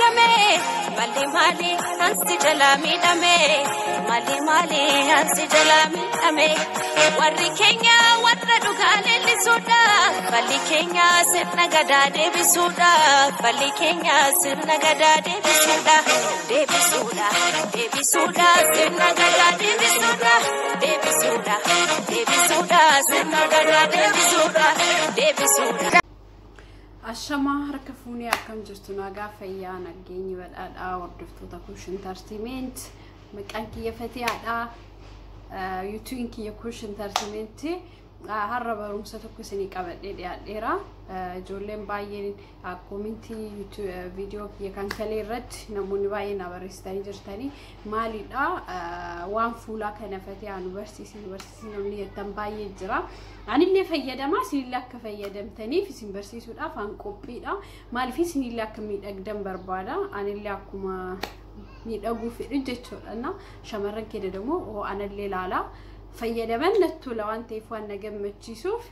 argame. Maali maali ansi jalaa miidhame. Maali maali ansi jalaa miidhame. Warri keenya warra dhugaa leellisuudha. Falli keenya sirna gadaa deebisuudha. Falli keenya sirna gadaa deebisuudha. Deebisuudha, deebisuudha, sirna gadaa deebisuudha. Deebisuudha, deebisuudha, sirna gadaa deebisuudha. Deebisuudha. Ashamaa, harka fuunee, akkam jirtu? Nagaa, fayyaa, nageenyi badhaadhaa? Hordoftoota Kush Entertainment, maqaan kiyya Fatihaadha. YouTubeiin kiyya Kush Entertainment. Har'a barumsa tokko isinii qabadhee dhiyaadheera. Ijoolleen baay'een commentii viidiyoo kiyya kan kalee irratti namoonni baay'een na barreessitanii jirtanii, maalidha waan fuulaa kana Fatihaa nu barsiisi, nu barsiisi namni jettan baay'ee jira. Anillee fayyadamaa, isinillee akka fayyadamtaniif isin barsiisuudhaaf an qophiidha. Maaliif? Isinillee akka miidhagdan barbaada. Anillee akkuma miidhaguu fedhu jechuudha. Shamarran keenya immoo anallee ilaalaa fayyadaman natti tola waan ta'eef, waan na gammachiisuuf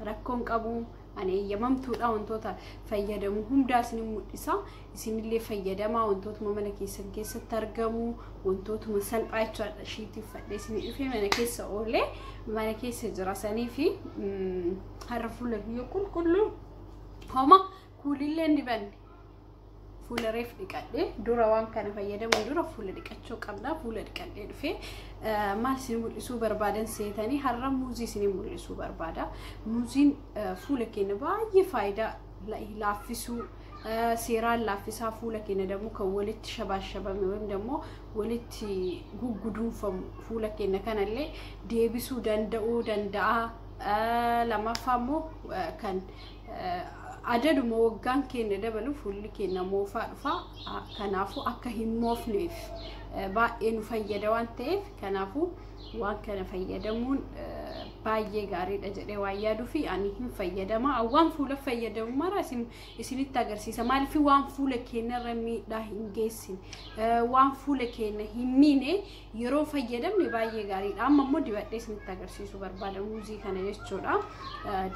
rakkoon qabu. Ani eeyyamamtuudha, wantoota fayyadamu hundaa isin mul'isa. Isinillee fayyadamaa, wantootuma mana keessan keessatti argamu, wantootuma salphaa jechuudha. Sheetii uffadhee isin dhufee mana keessa oolee mana keessa jira sanii fi har'a fuula kiyya qulqulluu, homa kuulillee hin dibanne. Fuula reef dhiqadhee, dura waan kana fayyadamuun dura fuula dhiqachuu qabna. Fuula dhiqadhee dhufee maal isin mul'isuu barbaadan seetanii? Har'a muuzii isin mul'isuu barbaada. Muuziin fuula keenya baay'ee faayidaa laaffisuu, seeraan laaffisaa. Fuula keenya ደግሞ kan walitti shabaashabame ወይም ደግሞ walitti gugguduunfamu fuula keenya kanallee deebisuu danda'uu danda'a. Lammaffaa immoo kan adaduma waggaan keenya dabalu fuulli keenya moofaa dhufa. Kanaafuu akka hin moofneef baay'ee nu fayyada waan ta'eef, kanaafuu waan kana fayyadamuun baay'ee gaariidha jedhee waan yaaduu fi ani hin fayyadama. Waan fuula fayyadamu mara isinitti agarsiisa. Maaliif? Waan fuula keenyarra miidhaa hin geessine, waan fuula keenya hin miine yeroo fayyadamne baay'ee gaariidha. Amma immoo dibadhee isinitti agarsiisuu barbaada muuzii kana jechuudha.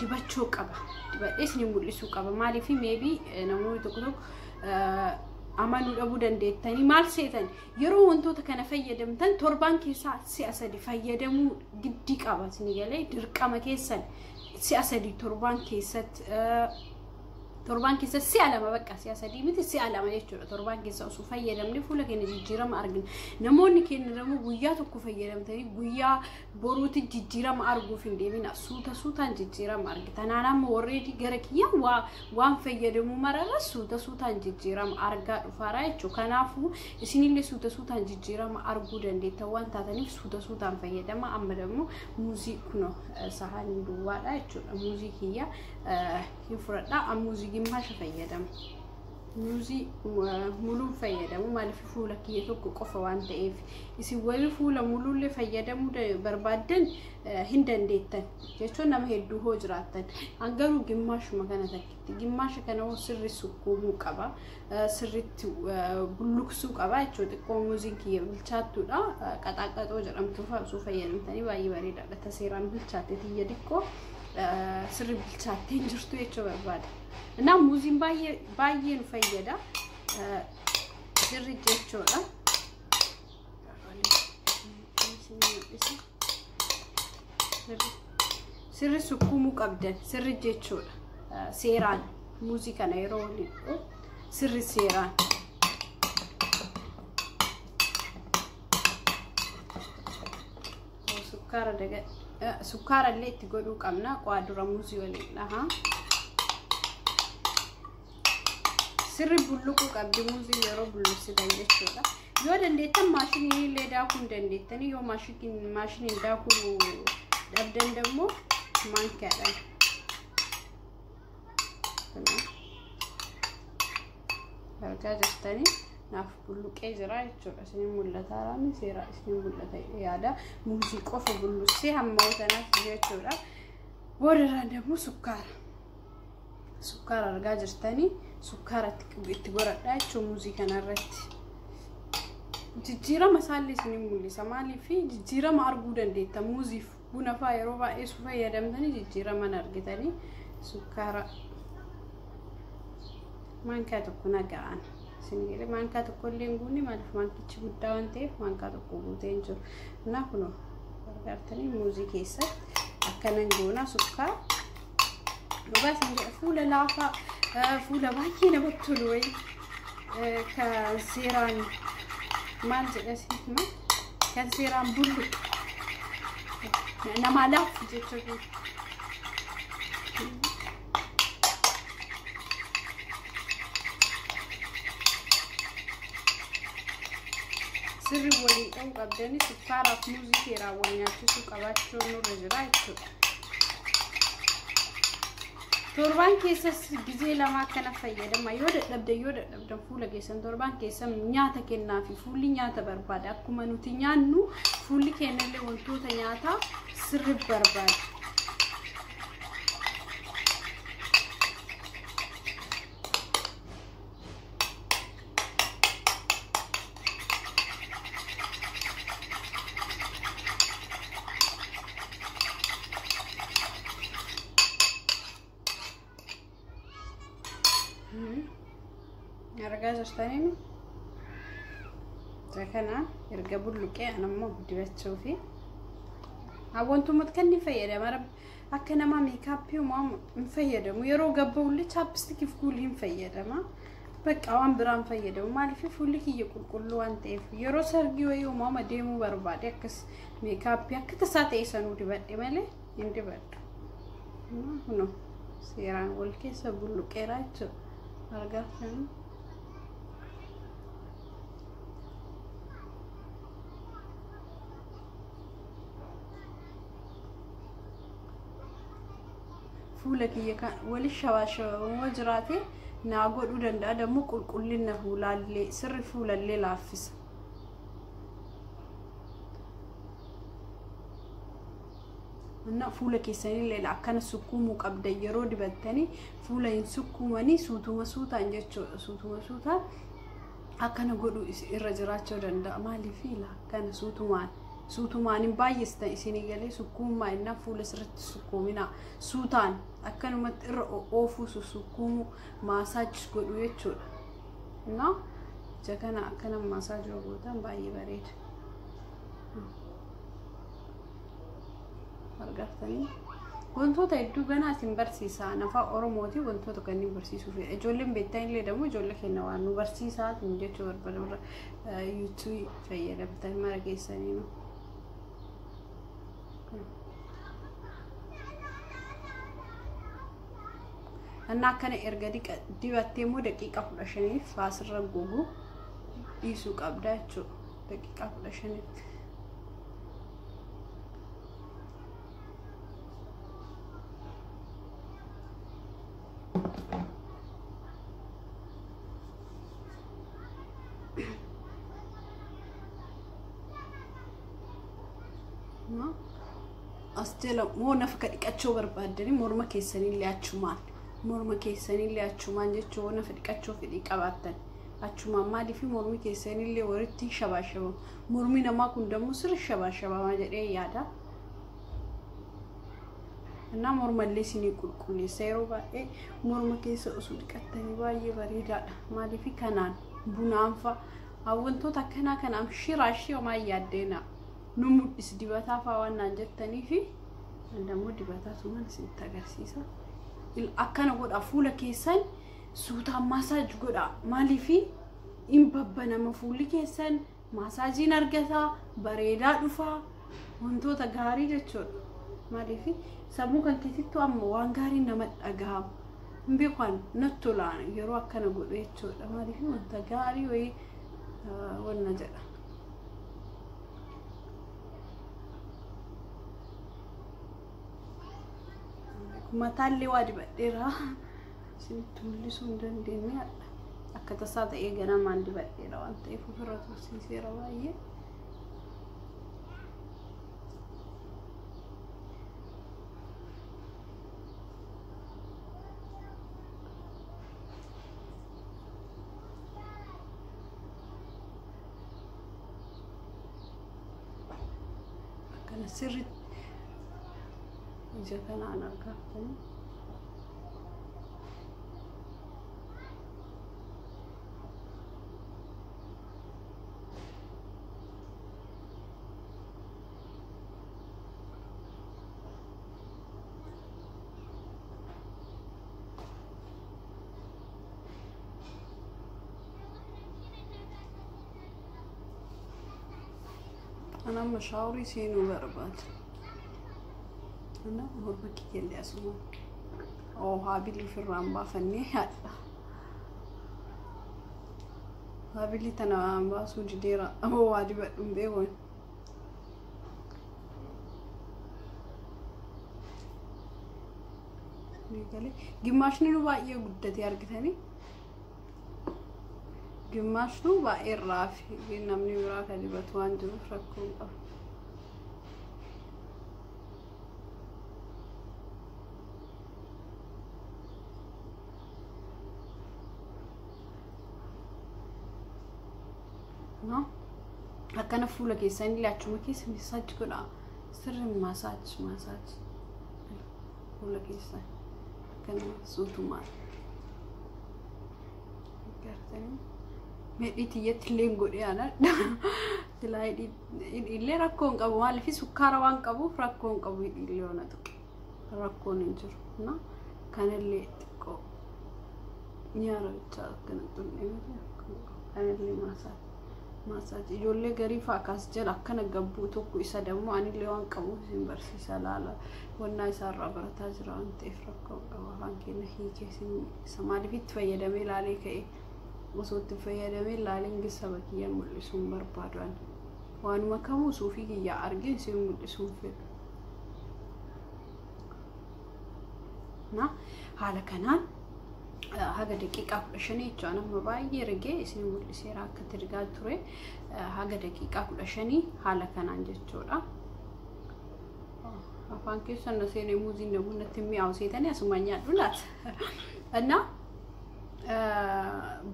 Dibachuu qaba. Dibadhee isin mul'isuu qaba. Maaliif? Maybe namoonni tokko tokko amanuu dhabuu dandeettanii. Maal seetan? Yeroo wantoota kana fayyadamtan torbaan keessaa si'a 3 fayyadamuu giddii qaba. Isin galee? Dirqama keessan si'a 3 torbaan keessatti, torbaan keessa si'a 2, bakka si'a 3 miti, si'a 2 jechuudha. Torbaan keessa osoo fayyadamne fuula keenya jijjiirama argina. Namoonni keenya immoo guyyaa tokko fayyadamtanii guyyaa boruuti jijjiirama arguuf hin deemina. Suuta suutaan jijjiirama argita. Naan amma warreedi gara kiyya waan fayyadamu mararra suuta suutaan jijjiirama argaa dhufaara jechuudha. Kanaafuu isinillee suuta suutaan jijjiirama arguu dandeettan waan taataniif suuta suutaan fayyadama. Amma ደግሞ muuzii kuno sahaanii duwwaadha jechuudha. Muuzii kiyya hin fudhadha. Muuzii gimmaasha fayyadama. Muuzii muluun fayyadamu, maaliif? Fuula kiyya tokko qofa waan ta'eef. Isin warri fuula muluullee fayyadamuu barbaaddan hin dandeettan jechuun, nama hedduu hoo jiraattan. Garuu gimmaashuma kana takkitti, gimmaasha kana hoo sirri sukkuumuu qaba, sirritti bulluqsuu qaba jechuudha. Xiqqoo muuziin kiyya bilchaattuudha. Qaxaaqaxoo jedhamtu osoo fayyadamtanii baay'ee bareedaadha. Taseeraan bilchaatte tiyya xiqqoo sirri bilchaattee hin jirtu jechuu barbaada. እና muuziin baay'ee baay'ee nu fayyada sirri jechuudha. Sirri sukkuumuu qabdan sirri jechuudha. Seeraan muuzii kana yeroo waliin sirri seeraan. Sukkaara sukkaara illee itti godhuu qabna. Qaa dura muuzii waliin dhahaa. Sirri bulluquu qabdi muuzii yeroo bulluqsitan jechuudha. Yoo dandeettan maashiniin illee daakuu hin dandeettanii, yoo maashiniin daakuu dhabdan ደግሞ maankiyaadhaan. Argaa jirtanii, naaf bulluqee jira jechuudha. Isin mul'ata raami seera isin mul'ata yaada. Muuzii qofa bulluqsee hamma tanaaf jechuudha. Boodarraan ደግሞ sukkaara. Sukkaara argaa jirtanii, sukkaara itti godhadha jechuudha muuzii kanarratti. Jijjiirama isaallee isin mul'isa. Maaliif? Jijjiirama arguu dandeetta. Muuziif buna fa'aa yeroo baay'ee su fayyadamtanii jijjiirama argitanii. Sukkaara maankaa tokko naga'an Isin maankaa tokko illee hin guunne maaliif maankichi guddaa waan ta'eef maankaa tokko guutee hin jiru. Kanaaf kunoo gargaartanii muuzii keessatti akkanan goona sukkaara. Dhugaa isin jedha fuula laafaa fuula baay'ee namatti tolu wayii kan seeraan maal jedha isin kan seeraan bullu namaa laafu jechuudha. Sirri waliin dha'uu qabdanii sukkaaraaf muuzii seeraan wal nyaachisuu qabaachuu nurra jira jechuudha. Torbaan keessas gizee lama akkana fayyadama. Yoo dadhabdan fuula keessan torbaan keessa nyaata kennaafi fuulli nyaata barbaada. Akkuma nuti nyaannu fuulli keenyallee wantoota nyaataa sirri barbaada. Argaa jirtaniin kana erga bulluqee anammoo dibachuu fi wantummaa kan inni fayyadama akka nama meekaappii uumamu hin fayyadamu yeroo gabba'ullee chaappistikiif kuulii hin fayyadama bakka waan biraan fayyadamu maaliif fuulli kiyya qulqulluu waan ta'eef yeroo sargii wayii uumama deemuu barbaade akkas meekaappii akka tasaa ta'e sanuu dibadhe malee hin dibadhu. Kunoo seeraan wal keessa bulluqeera jechuudha. Argaa jirtanii. Fuula kiyya kan wali shabaashabamoo jiraate naa godhuu danda'a. Dammoo qulqullina fuulaallee sirri fuulallee laaffisa. Fuula keessanillee akkana sukkuumuu qabda yeroo dibattanii fuula hin sukkuumanii suutuma suutaan jechuudha. Suutuma suutaan akkana godhuu irra jiraachuu danda'a. Maaliif akkana suutumaan suutumaan hin baay'istan isinii galee sukkuummaa innaa fuula sirriitti sukkuuminaa suutaan akkanumatti irra oofuu sukkuumuu maasaajis godhu jechuudha. Innaa ija kana akkana maasaajii gootan baay'ee bareeda. Argattanii wantoota hedduu ganaa isin barsiisaa afaan Oromooti wantoota kanneen barsiisuu fedha. Ijoolleen beektan illee dammoo ijoollee keenya waan nu barsiisaa jechuu barbaadu yuutuubii fayyadamtan mara keessanii. Annaa akkana erga dibattee immoo daqiiqaa 15 asirra gogu dhiisuu qabda jechuudha. Daqiiqaa 15. As jala moo nafa dhiqachuu barbaaddanii morma keessanillee achumaan morma keessanillee achumaan jechuun nafa dhiqachuu fedhii qabaattan achumaan maaliif mormi keessanillee walitti shabaashabamu mormi namaa kun dammoo sirri shabaashabama jedhee yaada. Innaa mormallee isinii qulqulleessa yeroo baay'ee morma keessa osoo dhiqattanii baay'ee bareedaadha. Maaliif kanaan bunaan fa'a wantoota akkanaa kanaan shiraashii homaa yaaddeena. Nu mul'is dibataa fa'aa waan naan jettanii fi dammoo dibataa tuman isinitti agarsiisa. Akkana godha fuula keessan suutaan maasaaj godha. Maaliif hin babbanama fuulli keessan maasaajiin argataa bareedaa dhufaa wantoota gaarii jechuudha. Maaliif sammuu kan keessattuu amma waan gaarii nama dhagahama. Hin beekan natti tolaan yeroo akkana godhu jechuudha. Maaliif wanta gaarii wayii wanna jedha. Mataallee waa dibadheera. Isinitti mul'isuu hin dandeenye akka tasaa ta'ee ganamaan dibadheera waan ta'eef ofirra tursiiseera baay'ee. Akkana sirriitti ija kanaan argattanii. Ana amma shaaworii seenuu barbaada. Ana morma kiyyallee asuma haabilii ofirraan baafannee haadha. Haabilii tana baasuu dideera. Waa dibadhu hin beeku. Gimmaashni nu baay'ee guddatee argitanii. Gimmaashnu baay'ee raafi namni biraa kan dibatu waan jiruuf rakkoo hin qabu. Akkana fuula keessan illee achuma keessa massage godha. Sirri massage massage fuula keessan akkana suutumaan gartanii. Meedhii tiyyatti illee godhee ana silaa illee rakkoo hin qabu maaliif sukkaara waan qabuuf rakkoo hin qabu illee ona tuqe rakkoon hin jiru. Kanallee xiqqoo nyaara bichaa akkana xunnee kanallee massage massage ijoollee garii fa'a akkas jala akkana gabbuu tokko isa dammoo anillee waan qabuuf isin barsiisa laala wannaa isaarraa barataa jira waan ta'eef rakkoo hin qabu afaan keenya hiikee isin isa maaliif itti fayyadamee laalee ka'e. Osoo itti fayyadamee laaleen saba kiyya mul'isuun barbaadu ani. Waanuma kamuu suufii kiyyaa argee isin mul'isuun fedhu. Na haala kanaan haga daqiiqaa 15 jechuudha amma baay'ee rigee isin mul'iseera akka itti rigaa ture haga daqiiqaa 15 haala kanaan jechuudha. Afaan keessan na seenee muuziin namoonni natti mi'aawu seetanii asuma nyaadhu laata. Innaa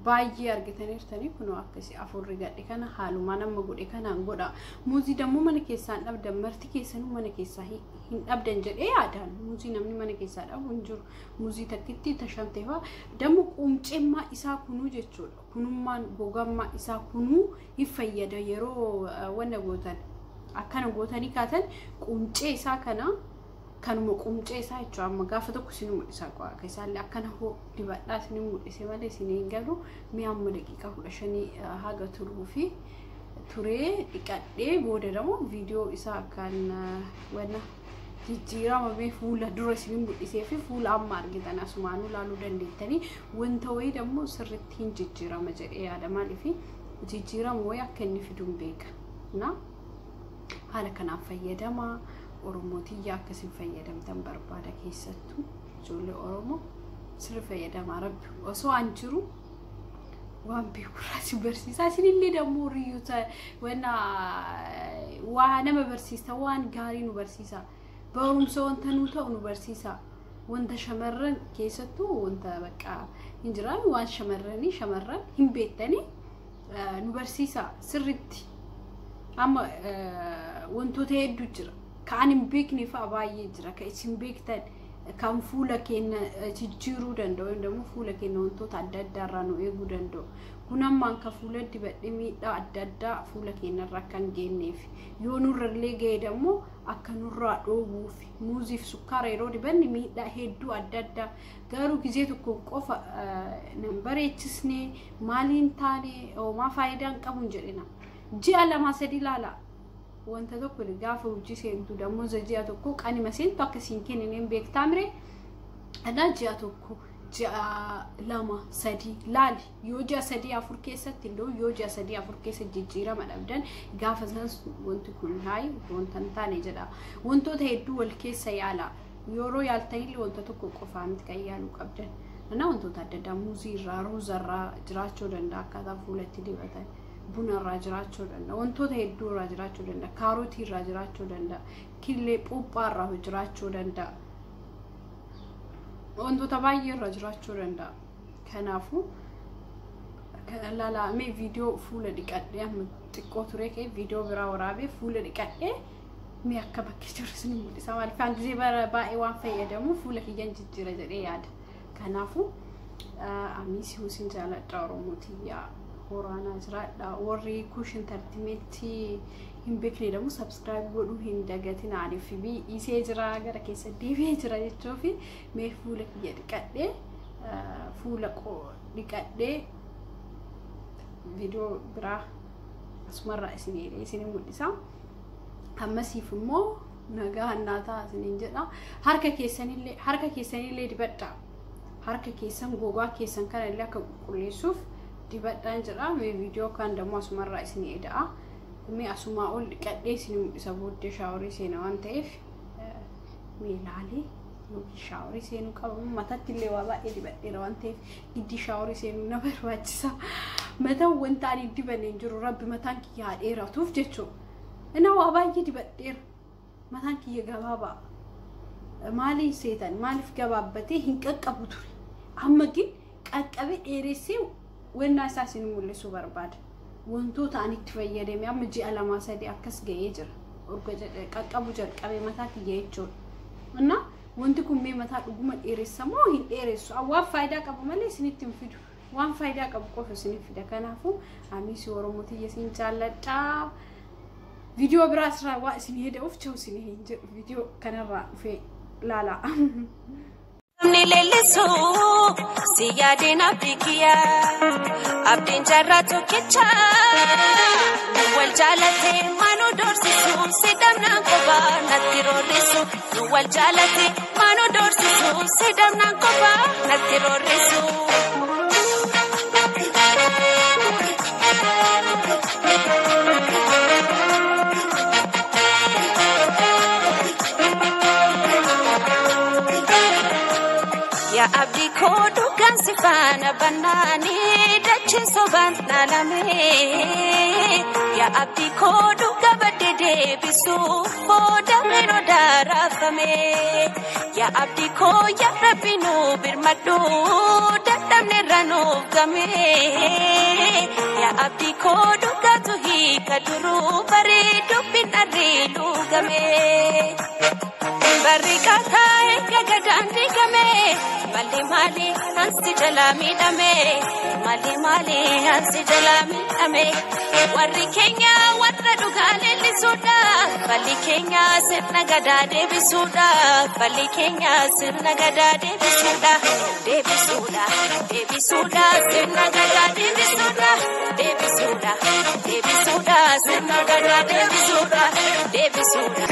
baay'ee argitaniirtanii kunoo akkasii afur rigadhe kana haalumaan amma godhe kanaan godha. Muuzii dammoo mana keessaa hin dhabdan marti keessanuu mana keessaa hin dhabdan jedhee yaadaan muuzii namni mana keessaa dhabu hin jiru. Muuzii takkitti tashamtee fa'a dammoo quncemmaa isaa kunuu jechuudha. Kunummaan gogammaa isaa kunuu hin fayyada yeroo wanna gootan akkana gootanii kaatan quncee isaa kana kanuma quncee isaa jechuudha. Amma gaafa tokko isin mul'isa akka isaallee akkana hoo dibadhaa isin mul'ise malee isin hin galu. Mi'a amma daqiiqaa 15 haga turuu fi turee dhiqadhee booda dammoo viidiyoo isaa kan wanna jijjiirama mee fuula dura isin mul'isee fi fuula amma argitan asumaanuu ilaaluu dandeettanii wanta wayii dammoo sirriitti hin jijjiirama jedhee yaada maaliif jijjiirama wayii akka inni fiduun beeka. Na haala kanaan fayyadamaa. Oromootii akkasiin fayyadamtan barbaada keessattuu ijoollee Oromoo sirri fayyadamaa rabbi osoo an jiru waan beekurraa si barsiisa isinillee dammoo hiriyoota wanna waa nama barsiisa waan gaarii nu barsiisa barumsa wanta nu ta'u nu barsiisa wanta shamarran keessattuu wanta bakka hin jiraan waan shamarranii shamarran hin beektanii nu barsiisa sirritti amma wantoota hedduu jira. Kan hin beekne fa'a baay'ee jira. Kan isin beektan kan fuula keenya jijjiiruu danda'u immoo fuula keenya wantoota adda addaa irraa nu eeguu danda'u. Kun ammaan kan fuula dibadhee miidhaa adda addaa fuula keenya irraa kan geenyeef yoo nurrallee ga'e immoo akka nurraa dhoowwuuf muuziif sukkaara yeroo dibanne miidhaa hedduu adda addaa garuu gizee tokko qofa nan bareechisne maaliin taane homaa faayidaa hin qabu hin jedhina. Ji'a 2 3 ilaala. Wanta tokko gaafa hojii seentu dammoo ji'a tokko qanima seentu akkasiin kennineen beektaa mire dha ji'a tokko ji'a 2 3 laali yoo ji'a 3 4 keessatti illee yoo ji'a 3 4 keessa jijjiirama dhabdan gaafa sanas wanti kun haayi wanta hin taane jedha. Wantoota hedduu wal keessa yaala yeroo yaaltanillee wanta tokko qofaa miti kan yaaluu qabdan. Ana wantoota adda addaa muuzii irraa ruuza irraa jiraachuu danda'a akkaataa fuulatti dibatan. Buna irraa jiraachuu danda'a wantoota hedduu irraa jiraachuu danda'a kaarotii irraa jiraachuu danda'a killee puuphaa irraa jiraachuu danda'a wantoota baay'ee irraa jiraachuu danda'a. Kanaafuu laalamee viidiyoo fuula dhiqadhee amma xiqqoo ture ka'e viidiyoo biraa waraabee fuula dhiqadhee mee akka bakkee jiru isin mul'isa maaliif aan gisee baay'ee waan fayyadamu fuula kiyyan jijjiira jedhee yaada. Kanaafuu amiis husin jaaladha Oromootii horaanaa jiraadha warri Kush Entertainmentii hin beekne dammoo subscribe godhuu hin dagatin aniif dhiisee jira gara keessa deebi'ee jira jechuufi mee fuula kiyya dhiqadhee fuula dhiqadhee viidiyoo biraa asumarraa isin mul'isa. Ammasiif immoo nagaa hannaa ta'a isiniin jedha. Harka keessanillee dibadhaa. Harka keessan gogaa keessan kana illee akka qulqulleessuuf dibadhaan jedha. Mee viidiyoo kan dammoo asumarraa isinii eda'a. Mee asumaa ol dhiqadhee isin mul'isa booddee shaaworii seena waan ta'eef mee ilaalee yookiin shaaworii seenuu qaba. Mataatti illee waa baay'ee dibadheera waan ta'eef giddi shaaworii seenuu na barbaachisa. Mataan wanta ani dibanne hin jiru rabbi mataan kiyya haa dheeratuuf jechuudha. Inni waa baay'ee dibadheera. Mataan kiyya gabaabaa. Maaliif seetan maaliif gabaabbatee hin qaqqabu ture. Amma gin qaqqabee dheeressee wannaa isaa isin mul'isuu barbaada. Wantoota ani itti fayyadame amma ji'a 2 3 akkas ga'ee jira. Urga qaqqabu jalqabee mataa kiyya jechuudha. Innaa wanti kun mee mataa dhuguma dheeressa moo hin dheeressu? Waan faayidaa qabu malee isinitti hin fidu. Waan faayidaa qabu qofa isiniif fida. Kanaafuu amiisi Oromoo tiyya isin jaalladha. Viidiyoo biraas irraa waa isin heda'uuf cha'u isin hin jedhu viidiyoo kanarraa dhufee laala. Namni leellisu si yaadeen abdii kiyya abdiin jaarraa tokkicha nu wal jaalate maanuu doorsisu si dhabnaan kophaa natti roorrisu nu wal jaalate maanuu doorsisu si dhabnaan kophaa natti roorrisu. Yaa abdii koo dhugaan si faana bannaanii dachee sobaan dhaalame. Yaa abdii koo dhugaa baddee deebisuuf booda yeroo daraafame. Yaa abdii koo yaa rabbi nu birmadhu dadhabne irra nuuf game. Yaa abdii koo dhugaatu hiika duruu bareedu bin dharree luugame. Barri qaataa gagadaan diigame. Maali maali ansi jalaa miidhame. Maali maali ansi jalaa miidhame. Warri keenya warra dhugaa leellisuudha. Falli keenya sirna gadaa deebisuudha. Falli keenya sirna gadaa deebisuudha. Deebisuudha deebisuudha sirna gadaa deebisuudha. Deebisuudha deebisuudha sirna gadaa deebisuudha. Deebisuudha.